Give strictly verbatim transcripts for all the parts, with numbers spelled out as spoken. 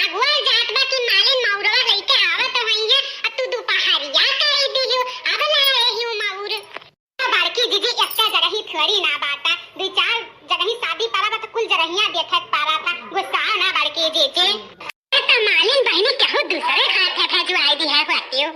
अगुआ जात बा कि मालिन मउरवा लइके आवत होइहैं, आ तू दुपहरिया कइ दिहू, अब लाए हिउ मउर। तो बड़की जीजी, एक्का जगही थोड़ी ना बाटा, दुइ चार जगही शादी पड़ा बा तो कुल जगहिया देखे के पड़ा था, गुस्सा ना बड़की जीजी। तो मालिन बहिनी केहू दूसरे हाथे भेजवाई दिहे होतिउ।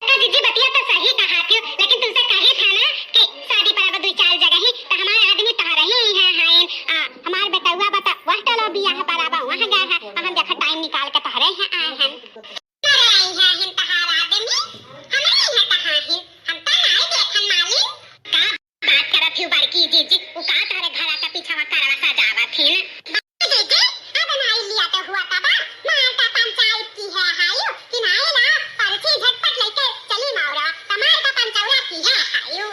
तो जीजी बतिया तो सही कहा थिउ, लेकिन तुमसे कहे था ना कि शादी पड़ा बा दुइ चार जगही, तो हमार आदमी तोहरे ही हैं, हैं, आ, हमार बेटउआ बा तो वह टोला बियाह पड़ा बा, वहाँ गए हैं, आ हम देखा टाइम निकाल के तोहरे हैं आए हैं। अरे, यहाँ हिन तहार आदमी, हमरे यहाँ कहाँ हिन? हम त नाई देखन मालिन। का बात करत हिउ बड़की जीजी? उ का तोहरे घरा के पीछवा करवा सजावत हिन? बड़की जीजी, अब नाई लिया तो हुआ तबा, मार का पंचायत की है हायो, कि नाई ला, पर्ची झटपट लेके चली मौरा, त मार का पंचौरा की है हायो।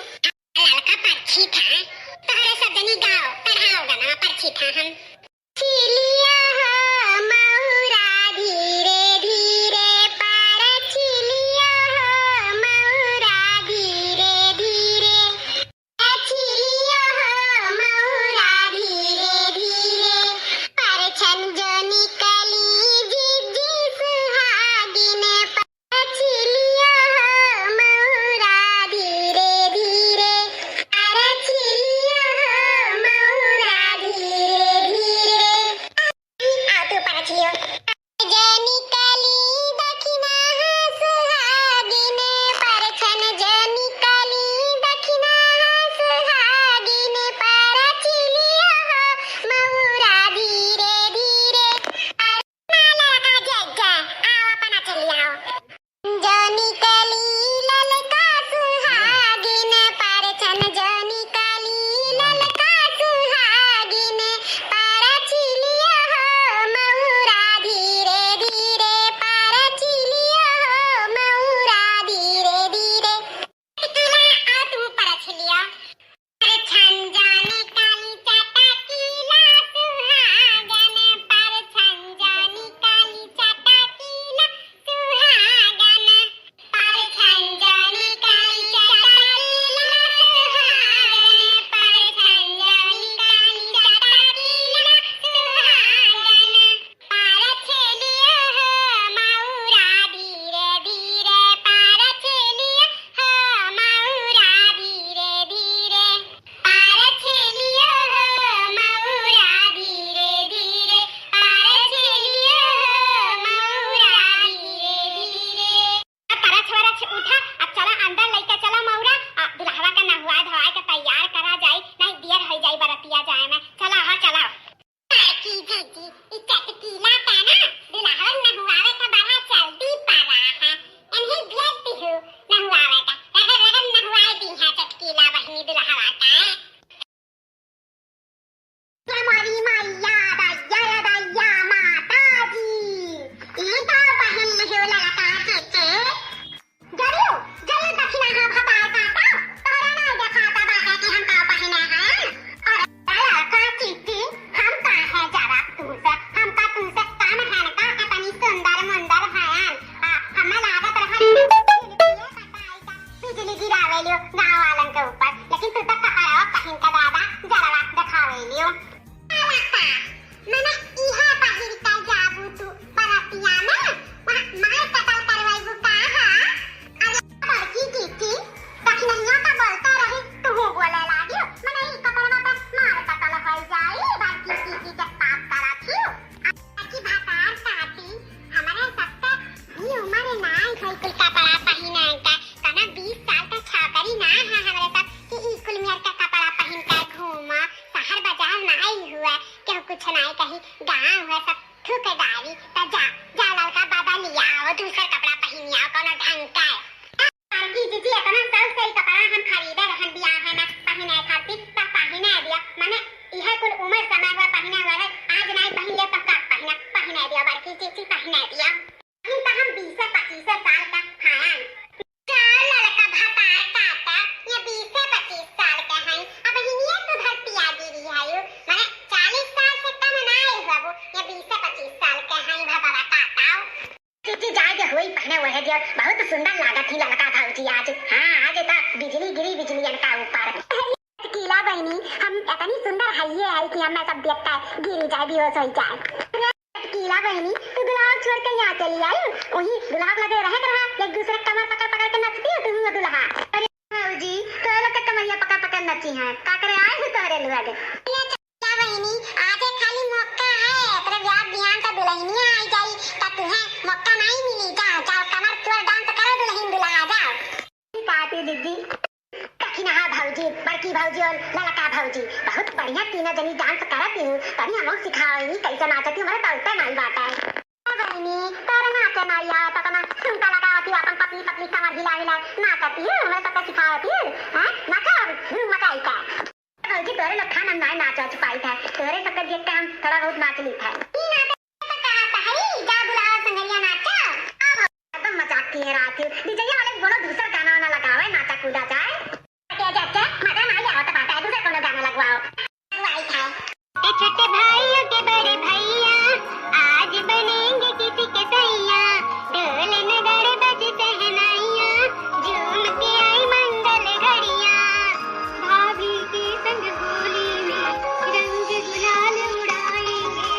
ललका पर्ची था, तोहरे सब जनी गाओ, पढ़ाओ गाना पर्ची था हम। चिलिया हो मौरा धीरे धीरे पार, चिलिया हो मौरा धीरे धीरे। चिलिया हो मौरा धीरे धीरे, परछन जो निकली जिज्जी सुहागिन। चिलिया हो मौरा धीरे धीरे, अरे चिलिया हो मौरा धीरे धीरे। आ तू परछियो। जो निकली दखिना सुहागिन, परछन जो निकली दखिना सुहागिन, पर चिलिया हो मौरा धीरे धीरे। माला का जय जय, आओ अपना चली आओ। जो निकली ललका सुहागिन, परछन जो निकली ललका सुहागिन, पर चिलिया हो मौरा धीरे धीरे, पर चिलिया हो मौरा धीरे धीरे। टिकिला, आ तू परछिलिया। परछन जो निकली चटकीला सुहागन, परछन जो निकली चटकीला सुहागन, परछन जो निकली चटकीला सुहागन, परछन जो निकली चटकीला सुहागन। परछेलियो हो मौरा धीरे धीरे, परछेलियो हो मौरा धीरे धीरे, परछेलियो हो मौरा धीरे धीरे, परछेलियो हो मौरा धीरे धीरे। अब परछ वरछ उठा, अब चला अंदर लइके चला मौरा, आ दुल्हवा के नहुआ धोआए के तैयार करा जाई, नहीं देर होइ जाई बरतिया जाए में। चला हो, चला। बड़की जीजी, ई चटकीला पे ना दुल्हन नहुआवे का बड़ा जल्दी पड़ा है। इन्हीं भेज दिहु नहुआवे का। रगड़ रगड़ नहुआए दी है चटकीला बहिनी दुल्हवा का। ये मोरी मैया, दैया रे दैया, माता जी। ई का पहन लिहु ललका चीची? जरियो, जरियो दखिना हा भतार काटा, तोहरा ना देखाता बाटे कि हम का पहिने हैं? अरे ललका चीची, हम काहे जरब तुमसे? हमका तुमसे काम है का? इतनी सुंदर मुंदर हयन। आ, हमें लागत रहा कि बिजली गिरावे लियो गाँव वालन के ऊपर, लेकिन तू तो कपड़ा पहिन के दादा जलवा देखावे लियो। का लगता? मने इहे पहिर के जाबू तू बरतिया में? वहाँ मार कतल करवाइबू का हा? अरे बड़की जीजी, दखिनहिया का बोलते रही, तू बोले लागियो। मने ई कपड़वा पे मार कतल होइ जाई, बड़की जीजी के बात करत ही। अरे की भतार काटी, हमरे सबके ई उम्र ना है कोई कुल कपड़ा पहिने का। कना बीस साल का छोकरी ना है हमरे सब कि ई कुल मेर का कपड़ा पहिन के घूमा। शहर बाजार नाई हुआ, केहू कुछ नाई कही, गाँव हुआ सब थूक डारी। त जा, जा ललका बदलिया, वो दूसर कपड़ा पहिनिया, कोनो ढंग का। बड़की जीजी, इतना सौ से ई कपड़ा हम खरीदे रहन बियाह में पहिने खातिर, त पहिने दिया। मने इहे कुल उम्र समय हुआ पहिने हुआ है, आज नाई पहिन ले त कब पहिना, पहिने दिया बड़की जीजी, पहिने दिया। अभी तो हम बीसे पच्चीसे साल का हयन। का ललका भतार काटा, ये बीसे पच्चीस साल के हैं, अब हिनिये सुधर पिया गिरी है यू, माने चालीस साल से कम ना आए हुआ वो, ये बीसे पच्चीस साल के हैं भतार काटा। जीजी जाए के होई पहने वहे दियो, बहुत सुंदर लागत ही ललका भौजी आज। हाँ, आज तो बिजली गिरी बिजलियन का ऊपर। कीला बहिनी, हम इतनी सुंदर हइये है कि हमें सब देखता है, गिरी जाए, बेहोश हो जाए। कीला बहिनी, तू दुल्हा छोड़ के यहाँ चली आई, वही दुल्हा के लगे रहे के रहा, एक दूसरे के कमर पकड़ पकड़ के नचती हो तुम दुल्हा। अरे भौजी, तोरे लोग के कमरिया पकड़ पकड़ नची हैं, का करे आए हो तोरे लोग? क्या बहिनी, आजे खाली मौका है, तेरे ब्याह बिहान से दुल्हनिया आई जाई, त तुहे मौका नहीं मिली, जा, जाओ कमर तोड़ dance करो दुल्हन दुल्हा, जाओ। का थी दीदी? कखी नहा भौजी, बड़की भौजी और ललका भौजी, बहुत बढ़िया तीनों जनी dance करत ही, तनी हमहू सिखाओ ही, कैसे नाचती, हमारे तो उल्टे नहीं बात है। ए बहिनी, तोरे नाचे नहीं आया, तो अपना ठुमका लगावती, अपन पतली पतली कमर हिला हिला नाचती, हमें सबके सिखावती, हैं? नाचो, धूम मचाई का। भौजी, तोरे लोग खान हम नाय नाच वाच पाई था, तोरे सबके देख के हम थोड़ा बहुत नाच ली था। ई नाच तो कहा था, हई, जा बुलाओ संगरिया नाचा। आ भौजी, एकदम मजाक किए रहती हो। डीजे वाले को बोलो दूसर गाना वाना लगावे, नाचा कूदा जाए। अच्छा, अच्छा, अच्छा, मजा ना आया हो तो बात है, दूसर कोनो गाना लगवाओ। लगवाई था। ए छोटे भाइयों के बड़े भैया, आज बनेंगे किसी के सैया, ढोल नगाड़े बज शहनाइयाँ, झूम के आई मंगल घड़ियाँ। भाभी के संग होली में रंग गुलाल उड़ाएंगे,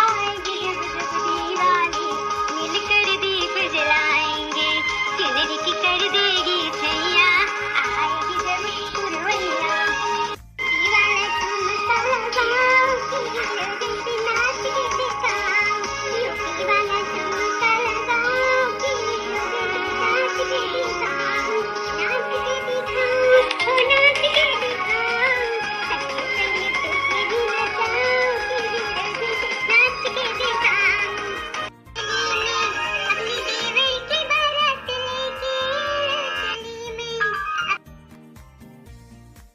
आएगी जब जब दिवाली, मिलकर दीप जलाएंगे, चुनरी की कर देगी छैया, आएगी जब पुरवैया। दिवाली तुम सब लगाओ,